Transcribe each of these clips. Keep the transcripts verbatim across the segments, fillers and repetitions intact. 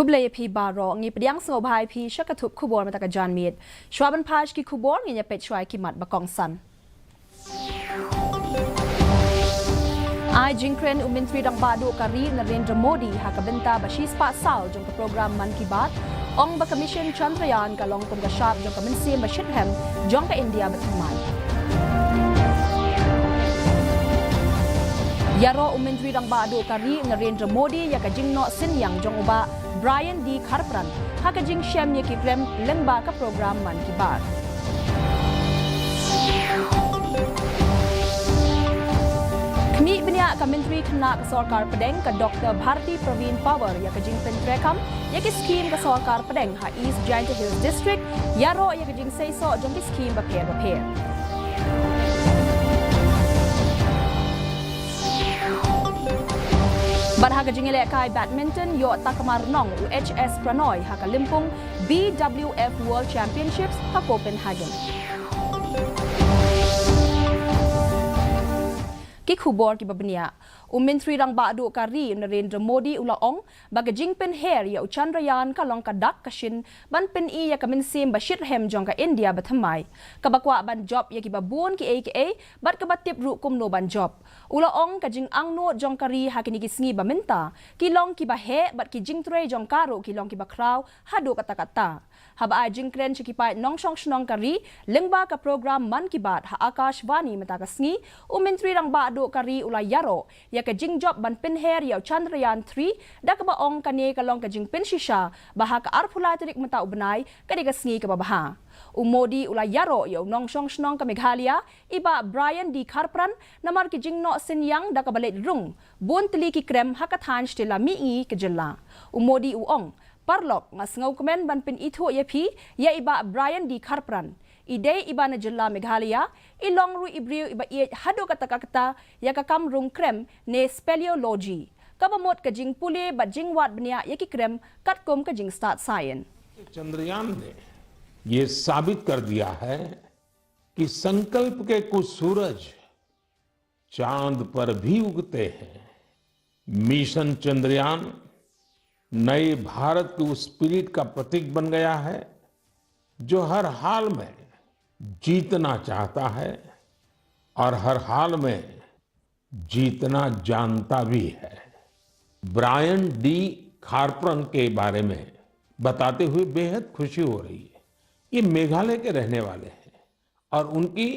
Khublei ïa phi baroh, ngi pdiang sngewbha ïa phi sha ka thup khubor mynta ka janmiet. Shuwa ban phai sha ki khubor, ngin ïa peit shuwa ïa ki mat ba kongsan. Ai jingkren u Myntri Rangbah Duh ka ri Narendra Modi ha ka bynta ba shispah saw jong ka program Mann Ki Baat, ong ba ka mission Chandrayaan ka long kum ka shap jong ka mynsiem ba shitrhem jong ka India bathymmai. Ïaroh u Myntri Rangbah Duh ka ri Narendra Modi ïa ka jingnoh synñiang jong u Bah Brian D Kharpran ha ka jingshem ïa ki krem lyngba ka program Mann Ki Baat. Khmih bniah ka Myntri Khynnah ka Sorkar Pdeng ka Doktor Bharti Praveen Pawar ïa ka jingpyntreikam ïa ki skhim ka Sorkar Pdeng ha East Jaintia Hills District, ïaroh ïa ka jingseisoh jong ki skhim bapher bapher. Bad ha ka jingïalehkai badminton, ïoh takmar nong u H S Pranoy ha ka lympung B W F World Championships ha Copenhagen. Ki khubor kiba bniah. U Myntri Rangbah Duh ka ri Narendra Modi u la ong ba ka jingpynher ïa u Chandrayaan ka long ka dak ka shin ban pyni ïa ka mynsiem ba shitrhem jong ka India bathymmai, kaba kwah ban jop ïa kiba bun kiei kiei bad kaba tip ruh kumno ban jop. U la ong ka jingangnud jong ka ri ha kine ki sngi ba mynta ki long kiba heh bad ki jingtrei jong ka ruh ki long kiba khraw haduh katta katta. Haba ai jingkren sha ki paid nongshong shnong ka ri lyngba ka program Mann Ki Baat ha Akashvani mynta ka sngi, u Myntri Rangbah Duh ka ri u la ïaroh ïa ka jingjop ban pynher ïa u Chandrayaan three, da kaba ong kane ka long ka jingpynshisha ba ha ka arphew lai tarik mynta u bnai ka dei ka sngi kaba bha. U Modi u la ïaroh ïa u nongshong shnong ka Meghalaya, i Bah Brian D Kharpran, namar ki jingnoh synñiang da kaba leit rung bun tylli ki krem ha ka thaiñ shatei la mihngi ka jylla. U Modi u ong, paralok, nga sngewkmen ban pynithuh ïa phi ïa i Bah Brian D Kharpran. I dei iba na jylla Meghalaya, i long ruh i briew iba ïeit haduh katta katta ïa ka kam rung krem ne speleology, kaba mut ka jingpule bad jingwad bniah ïa ki krem katkum ka jingstad science. चंद्रयान ने ये साबित कर दिया है कि संकल्प के कुछ सूरज चांद पर भी उगते हैं। मिशन चंद्रयान नए भारत के उस स्पिरिट का प्रतीक बन गया है, जो हर हाल में जीतना चाहता है और हर हाल में जीतना जानता भी है। ब्रायन डी खारप्रन के बारे में बताते हुए बेहद खुशी हो रही है। ये मेघालय के रहने वाले हैं और उनकी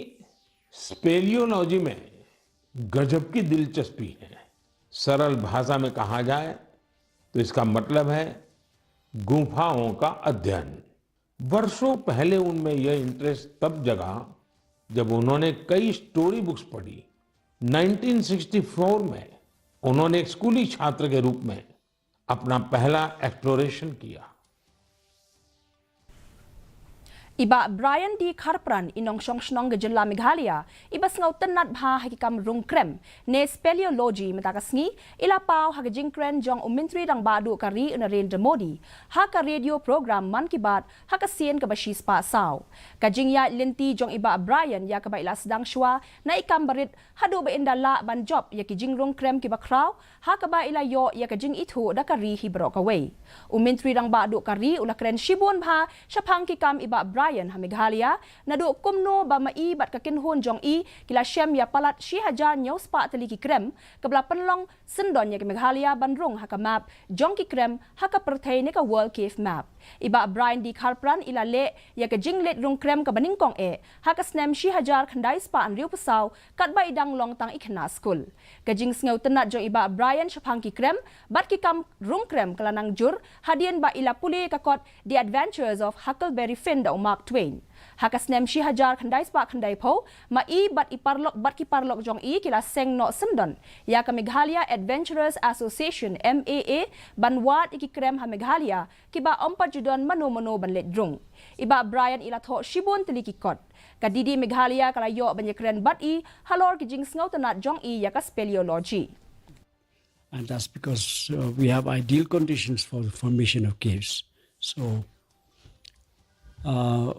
स्पेलियोलॉजी में गजब की दिलचस्पी है। सरल भाषा में कहा जाए तो इसका मतलब है गुफाओं का अध्ययन। वर्षों पहले उनमें यह इंटरेस्ट तब जगा जब उन्होंने कई स्टोरी बुक्स पढ़ी। नाइनटीन सिक्सटी फ़ोर में उन्होंने एक स्कूली छात्र के रूप में अपना पहला एक्सप्लोरेशन किया। I Bah Brian D Kharpran, i nongshong shnong ka jylla Meghalaya, iba sngewtynnad bha ha ki kam rung krem ne speleology, mynta ka sngi i la paw ha ka jingkren jong u Myntri Rangbah Duh ka ri u Narendra Modi ha ka radio program Mann Ki Baat ha ka sien kaba shispah saw. Ka jingïaid lynti jong i Bah Brian ïa kaba i la sdang shuwa na i kam barit haduh ba in da lah ban jop ïa ki jingrung krem kiba khraw, ha kaba i la ïoh ïa ka jingithuh da ka ri hi baroh kawei. U Myntri Rangbah Duh ka ri u la kren shibun bha shaphang ki kam i Bah Brian ha Meghalaya, naduh kumno ba ma i bad ka kynhun jong i ki la shem ïa palat shi hajar hynñiew spah tylli ki krem, kaba la pynlong syndon ïa ka Meghalaya ban rung ha ka map jong ki krem ha ka pyrthei ne ka World Cave Map. I Bah Brian D Kharpran i la leh ïa ka jingleit rung krem kaba nyngkong eh ha ka snem shi hajar khyndai spah hynriew phew saw, katba i dang long tang i khynnah skul. Ka jingsngewtynnad jong i Bah Brian shaphang ki krem bad ki kam rung krem ka la nang jur hadien ba i la pule ka kot The Adventures of Huckleberry Finn da u Mark Twain. Ha ka snem shi hajar khyndai spah khyndai phew, ma i bad i paralok bad ki paralok jong i ki la seng noh syndon ïa ka Meghalaya Adventurers Association, M A A, ban wad ïa ki krem ha Meghalaya kiba ym pat ju don mano mano ban leit rung. I Bah Brian i la thoh shibun tylli ki kot. Ka D D Meghalaya ka la ïoh ban ïakren bad i halor ki jingsngewtynnad jong i ïa ka speleology. And that's because, uh, we have ideal conditions for the formation of caves. So, uh,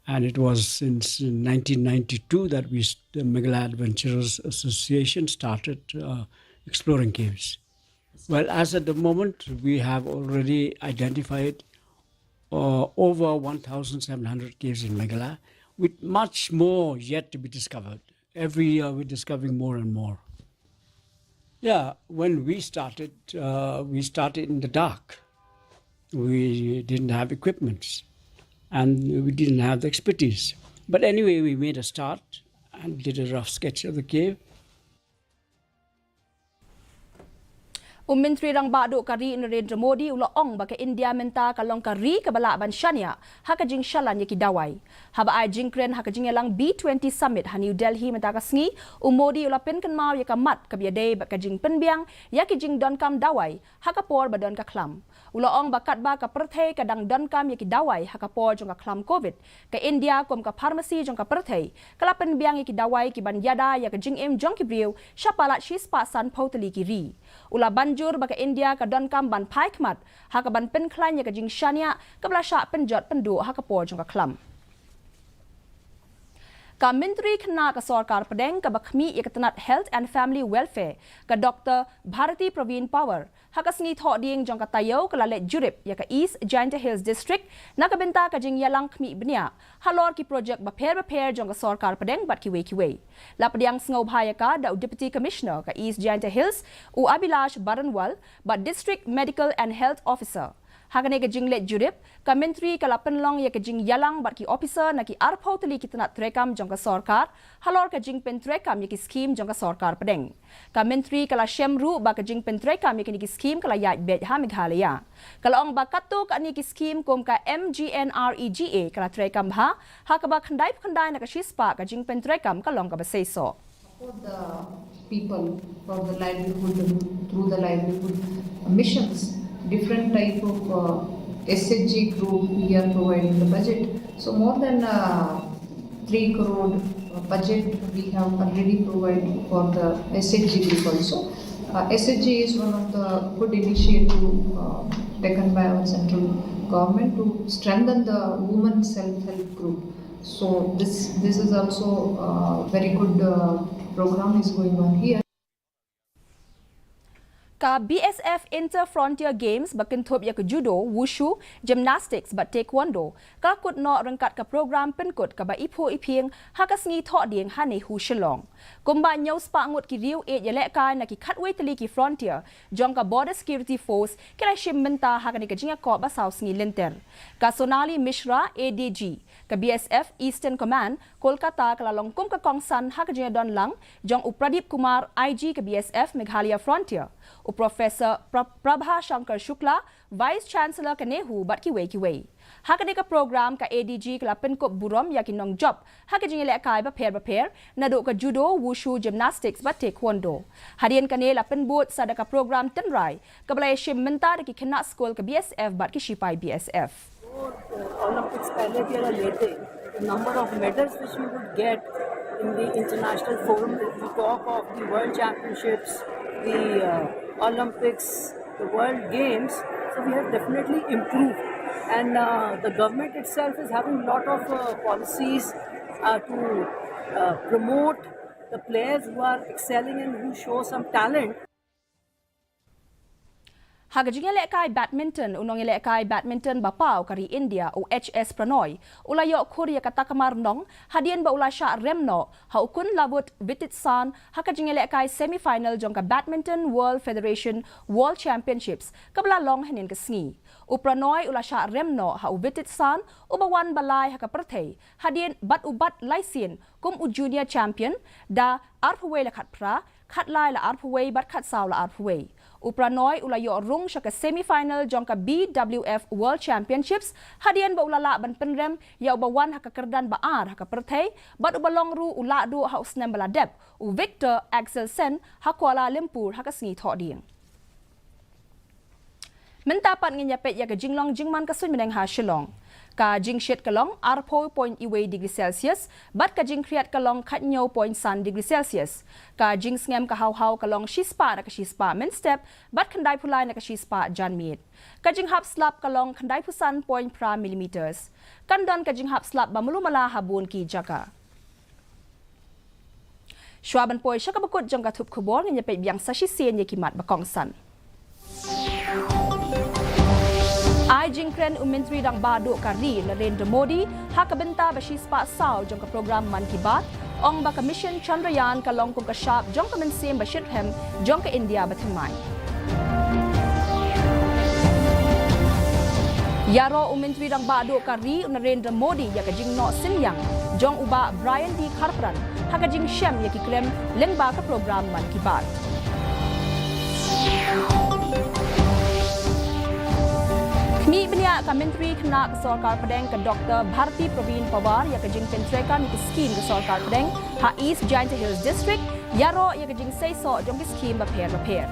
and it was since nineteen ninety-two that we, the Meghalaya Adventurers Association, started, uh, exploring caves. Well, as at the moment, we have already identified uh, over one thousand seven hundred caves in Meghalaya, with much more yet to be discovered. Every year, we're discovering more and more. Yeah, when we started, uh, we started in the dark. We didn't have equipments and we didn't have the expertise. But anyway, we made a start and did a rough sketch of the cave. U Myntri Rangbah Duh ka ri Narendra Modi u la ong ba ka India mynta ka long ka ri kaba lah ban shaniah ha ka jingshah lan ïa ki dawai. Haba ai jingkren ha ka jingïalang B twenty Summit ha New Delhi mynta ka sngi, u Modi u la pynkynmaw ïa ka mat kaba ïadei bad ka jingpynbiang ïa ki jingdonkam dawai ha ka por ba don ka khlam. U la ong ba katba ka pyrthei ka dang donkam ïa ki dawai ha ka por jong ka khlam Covid, ka India kum ka pharmacy jong ka pyrthei ka la pynbiang ïa ki dawai ki ban ïada ïa ka jingim jong ki briew sha palat shispah sanphew tylli ki ri. U la ban jur ba ka India ka donkam ban phai khmat ha ka ban pynkhlaiñ ïa ka jingshaniah kaba la shah pynjot pynduh ha ka por jong ka khlam. Ka Myntri Khynnah ka Sorkar Pdeng kaba khmih ïa ka tnat Health and Family Welfare, ka Doctor Bharati Praveen Pawar, ha ka sngi Thohdieng jong ka taïew ka la leit jurip ïa ka East Jaintia Hills District na ka bynta ka jingïalang khmih bniah halor ki projek bapher bapher jong ka Sorkar Pdeng bad kiwei kiwei. La pdiang sngewbha ïa ka da u Deputy Commissioner ka East Jaintia Hills, u Abhilash Baranwal, bad District Medical and Health Officer. Ha kane ka jingleit jurip, ka Myntri ka la pynlong ïa ka jingïalang bad ki ophisar na ki arphew tylli ki tnat treikam jong ka sorkar halor ka jingpyntreikam ïa ki skhim jong ka Sorkar Pdeng. Ka Myntri ka la shem ruh ba ka jingpyntreikam ïa kine ki skhim ka la ïaid beit ha Meghalaya. Ka la ong ba katto katne ki skhim kum ka M G N R E G A ka la treikam bha, ha kaba khyndai phew khyndai na ka shispah ka jingpyntreikam ka long kaba seisoh. Support the people for the livelihood through the livelihood missions. Different type of uh, S H G group we are providing the budget. So more than uh, three crore uh, budget we have already provided for the S H G group also. Uh, S H G is one of the good initiative uh, taken by our central government to strengthen the women self-help group. So this this is also a very good uh, program is going on here. Ka B S F Inter Frontier Games ba kynthup ïa ka judo, wushu, gymnastics bad taekwondo ka la kut noh ryngkat ka program pynkut kaba iphuh iphieng ha ka sngi Thohdieng ha NEHU Shillong. Kumba hynñiew spah ngut ki riew ïeit ïalehkai na ki khatwei tylli ki frontier jong ka Border Security Force ki la shim bynta ha kane ka jingïakop ba saw sngi lynter. Ka Sonali Mishra, A D G ka B S F Eastern Command, Kolkata ka la long kum ka kongsan ha ka jingïadon lang jong u Pradeep Kumar, I G ka B S F Meghalaya Frontier, u Professor Pra- Prabha Shankar Shukla, Vice Chancellor ka NEHU bad kiwei kiwei. Ha kane ka program ka A D G ka la pynkup burom ïa ki nongjop ha ka jingïalehkai bapher bapher, naduh ka judo, wushu, gymnastics bad taekwondo. Hadien kane la pynbud sa da ka program tynrai kaba la ïashim bynta da ki khynnah skul ka B S F bad ki shipai B S F. ओलंपिक्स पहले भी अगर लेते, the number of medals which we would get in the international forum, we talk of the world championships, the uh, Olympics, the world games. So we have definitely improved, and uh, the government itself is having a lot of uh, policies uh, to uh, promote the players who are excelling and who show some talent. Ha ka jingïalehkai badminton, u nongïalehkai badminton ba paw ka ri India, u H S Pranoy, u la ïoh khur ïa ka takmar nong hadien ba u la shah rem noh ha u Kunlavut Vititsan ha ka jingïalehkai semi-final jong ka Badminton World Federation World Championships kaba la long hynnin ka sngi. U Pranoy u la shah rem noh ha u Vititsan uba wan ba lai ha ka pyrthei hadien bad u bat lai sien kum u junior champion da arphew wei la khatphra, khatlai la arphew wei bad khatsaw la arphew wei. U Pranoy u la ïoh rung sha ka semi-final jong ka B W F World Championships hadien ba u la lah ban pynrem ïa uba wan ha ka kyrdan ba ar ha ka pyrthei bad uba long ruh u lahduh ha u snem ba la dep, u Viktor Axelsen ha Kuala Lumpur ha ka sngi Thohdieng. Mynta pat ngin ïa peit ïa ka jinglong jingman ka suiñ bneng ha Shillong. Ka jingshit ka long arphew point wei degree Celsius bad ka jingkhriat ka long khathynñiew point san degree Celsius. Ka jingsngem ka haw haw ka long shispah na ka shispah mynstep bad khyndaiphew lai na ka shispah janmiet. Ka jinghap slap ka long khyndaiphew san point phra millimeters. Kan don ka jinghap slap ba malu mala ha bun ki jaka. Shuwa ban poi sha kaba kut jong ka thup khubor, ngin ïa peit biang sa shisien ïa ki mat ba kongsan. Jingkren u Myntri Rangbah Duh ka ri Narendra Modi ha ka bynta ba shispah saw jong ka program Mann Ki Baat, ong ba ka mission Chandrayaan ka long kum ka shap jong ka mynsiem ba shitrhem jong ka India bathymmai. Ïaroh u Myntri Rangbah Duh ka ri u Narendra Modi ïa ka jingnoh synñiang jong u Bah Brian D Kharpran ha ka jingshem ïa ki krem lyngba ka program Mann Ki Baat. Khmih bniah ka Myntri Khynnah ka Sorkar Pdeng ka Dr Bharti Pravin Pawar ïa ka jingpyntrei kam ïa ki skhim ka Sorkar Pdeng ha East Jaintia Hills District, ïaroh ïa ka jingseisoh jong ki skhim bapher bapher.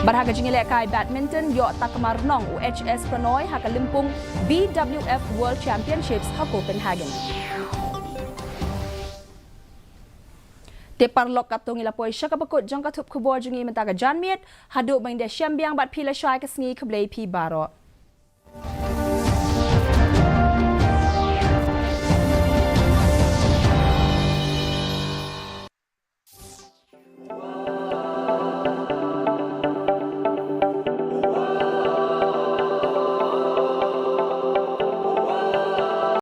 Bad ha ka jingïalehkai badminton, ïoh takma rnong u H S Prannoy ha ka lympung B W F World Championships ha Copenhagen. Te paralok, katto ngi la poi sha kaba kut jong ka thup khubor jong ngi mynta ka janmiet. Haduh ban da shem biang bad phi lashai ka sngi, khublei phi baroh.